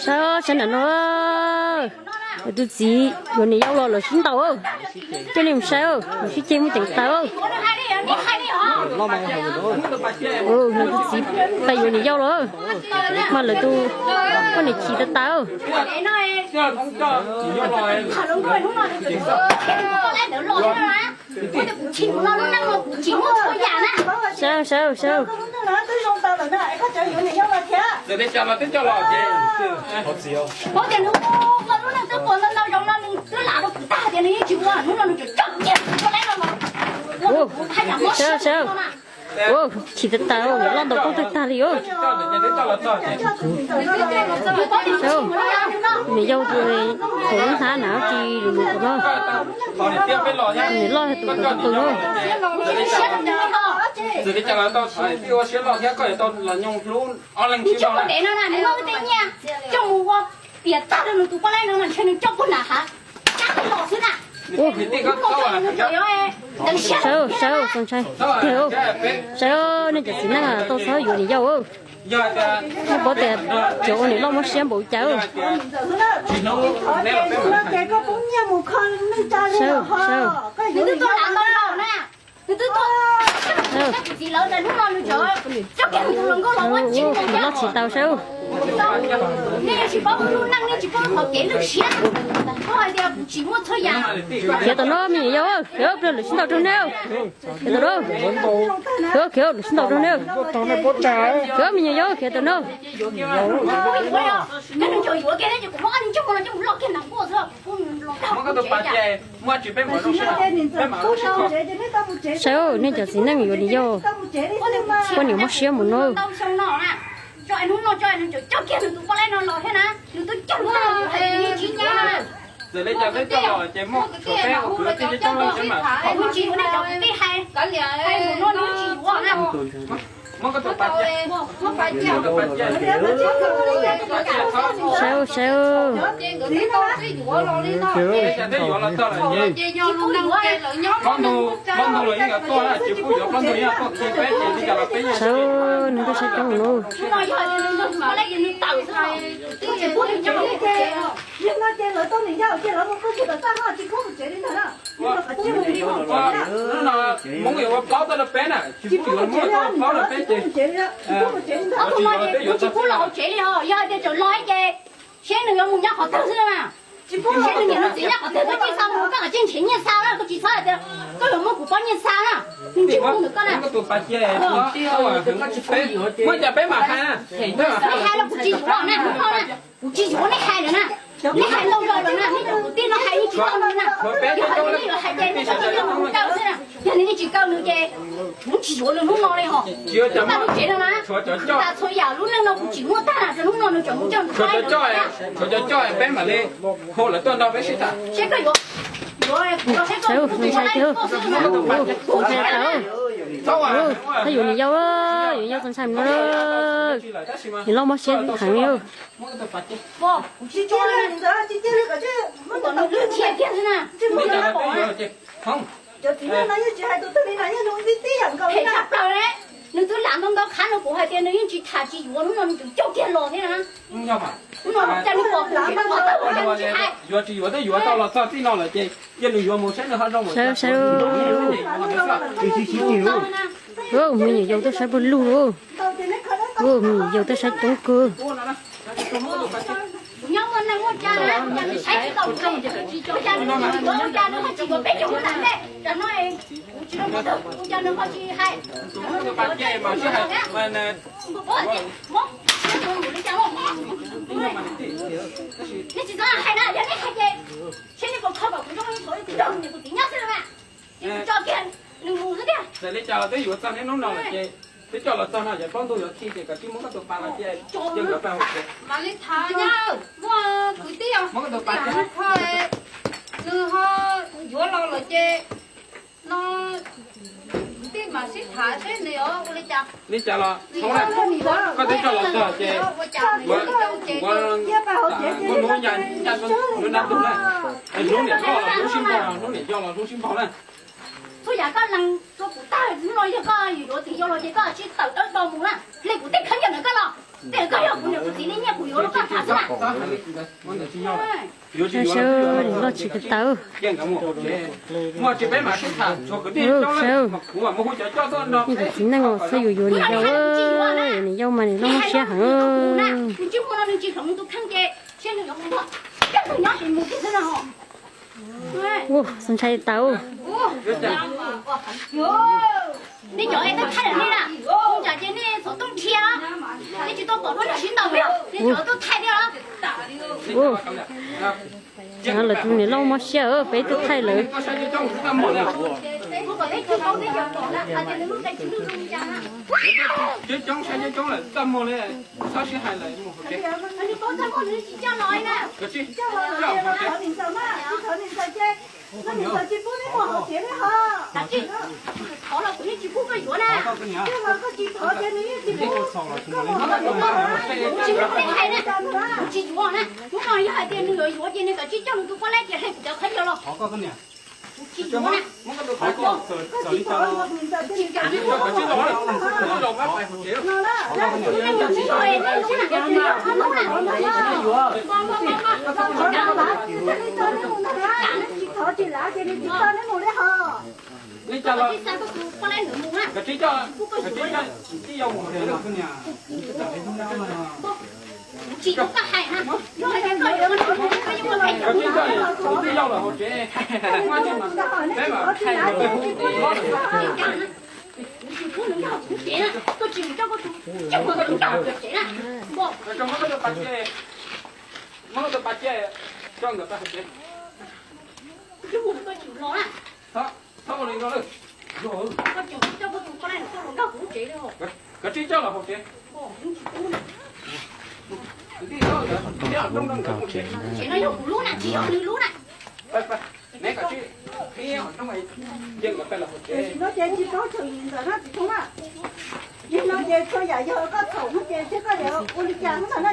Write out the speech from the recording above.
Saib, saib nram no, lawv tus txiv yuav niam yau los lawv sib ntaus. Coj nej mus saib, lawv sib ceg muaj ceem tas. Lawv tus txiv pais yuav niam yau los, mas lawv tus poj niam chim tas tas. Saib, saib, saib. Saib, saib. Chim tas tas, loj ntaus poob tag tag li os. Niam yau tus qhov lub hnab na tsis lus lus qhov no. Niam loj tus qhov tus no. Tsis muaj tej nyiaj coj mus ua tiam tag rau nws tus poj laib no mas ntshe nws coj puag nram hav cab los xwb na. Saib, saib, txaus ntshai tiag. Saib, nej cov txiv neej tau txhob yuav niam yau. Nej paub tias cov ua niam loj muab siab npaum cas. Saib, saib. Niam loj tsis tau saib. Khiav tom no me nyuam yaus, khiav, khiav lawv sib ntaus rau nej. Khiav tom no, khiav, khiav lawv sib ntaus rau nej. Khiav me nyuam yaus, khiav tom no. Saib, nej cov txiv neej yuav niam yau, poj niam mob siab mus no. Saib, saib. Saib, nws twb saib coob lawm. Hmoob yuav ua plaub tawm rau peb na, tsis pub yuav plaub rau peb ces, tsis pub los hauv tsev li os, yog hais tias tseem los ces seb nws yuav mus nyob qhov twg xwb na. Seb nws niam nws txiv nyob qhov twg, koj tsis xa mus, koj tseem nrhiav nyiaj xa na, koj tsis txhob hais tias koj yuav muab kuv poj niam xa na. Nws tsis pub ntawm koj na. Muab cas peb mam hais na. Hais los kuv tsis yuav na, hnub no na, kuv tsis yuav nej hais lawm na. Nej hais ntau zaus lawm na, nej cov kwv tij no hais yeej tsis tau nws na. Yog hais tias nej yuav hais ces nej tso coj nws mus kaw xwb na. Yog nws yeej tsis kaw nws ces kuv tsis yuav nws hnub no li hos. Tag lub tsev no na, tas txhua yam lub neej no kuv tsis muaj tag na, rau hnub no nws tseem mus coj nws pab. Tshuav cov coj, peb mam li hu lawv tuaj nrog peb sib tham. Seb koj yuav, yuav, seb koj yuav, yuav niam yau, yuav yau txaus ntshai no. Niam loj mob siab heev li. Phem tshaj plaws li. Nws twb lam ntau ntau qhab no, kuv hais tias nws yeej tsis tham tsis yuav, hnub no nws tseem coj kiag los thiab na. Hnub no cas nws pom kuv tsis pom tau, kuv tsis hais. Yuav tsis yuav twb yuav tau los txog txij no lawm ces cia nws yuav mus saib nws ho zoo. Saib, saib. Me nyuam yaus tuaj saib puag lug. Me nyuam yaus tuaj saib coob kawg. Kuv nyob muaj neeg muaj tsa na, cas nws saib tsis tau kuv, ua cas nws tsis yuav, ua cas nws ho tsis yuav peb cov ntawm nej. Tam no kuv tsis, ua cas nws ho tsis hais. Nej tsis txhob hais na, yog nej hais ces seb nej puas kho kom kuv zoo li thaum kuv niam kuv txiv nyob xwb na. Ces kuv tso kiag nws mus xwb tiag. Txawm li cas los twb yuav txog niaj hnub no lawm ces twb coj los txog no ces plaub ntug yuav khi ces koj cia li muab koj tus pas los cia li nkawd pab hauv tsev. Mam li tham, muaj kwv tij os, muab koj tus pas cia li kho, nws ho yuav los lawm ces no kwv tij mam sib tham seb nws yuav ua li cas. Li cas los txhob na, koj twb coj los txog ces ua, ua, ua hnub ya, ya hnub nab ntug na. Hnub niam loj los hnub sib npaug, hnub niam yau los hnub sib npaug na. Yam koj lees rau kuv tag no yog koj yuav yuav txiv yau los ces koj tsis tawm dawb do mus na. Hle kuv tej khaub ncaws ntawm koj los. Tej koj yog kuv niam kuv txiv li nyiaj kuv yuav rau koj tham xwb na. Saib saib niam loj tsis kawg tawv. Saib, niam txiv neej os, xwb yuav yuav niam yau, yuav niam yau mas niam loj mob siab heev. Ua, xav ntshai tau. Nej cov es tuaj thaij lawm nej na, tsam ces nej txhob tuaj nrhiav, nej tsis tau pom duab nej sib ntaus, nej cov tuaj thaij thiab. Lawv tus niam loj mob siab, peb tuaj thaij lawm. Tsis thov los kuv yeej tsis pub koj yuav na. Tsis yuav na. Hnub no yog hais tias nws yuav yuav ces nws kav tsij coj nws tus poj laib tias hle kuv cov khaub ncaws los. Kuv tsis yuav na. Tsis kam na. Tsis thov ces nws tsis tau na. Li cas los koj tsis coj, koj tsis coj, tsis coj mus hauv tsev los koj niam. Kuv tsis tau koj hais na. Yog hais tias koj yuav no koj yuav ua teb coj kuv tij laug los hauv tsev. Kuv tsis pub nws nyob hauv kuv tsev na. Koj tsis mus coj koj tus, coj koj tus nyob hauv tsev na. Muab koj tus pas cia, muab koj tus pas cia, coj nkawd pab hauv tsev. Koj tsis los na. Txhob ua li no lawm. Koj tsis coj koj tus pas cia los nyob hauv kuv tsev li. Koj tsis coj los hauv tsev. Tsev no yog kuv lub na, tsis yog nws lub na. Neb koj tsis, qhib qhov rooj, cia nkawd pab los hauv tsev. Nim no ces tsis txhob txhaum ntxawm na txiv Thoob na. Nim no ces txhua yam yog koj txhaum no ces thiab koj yuav ua li cas ntag na.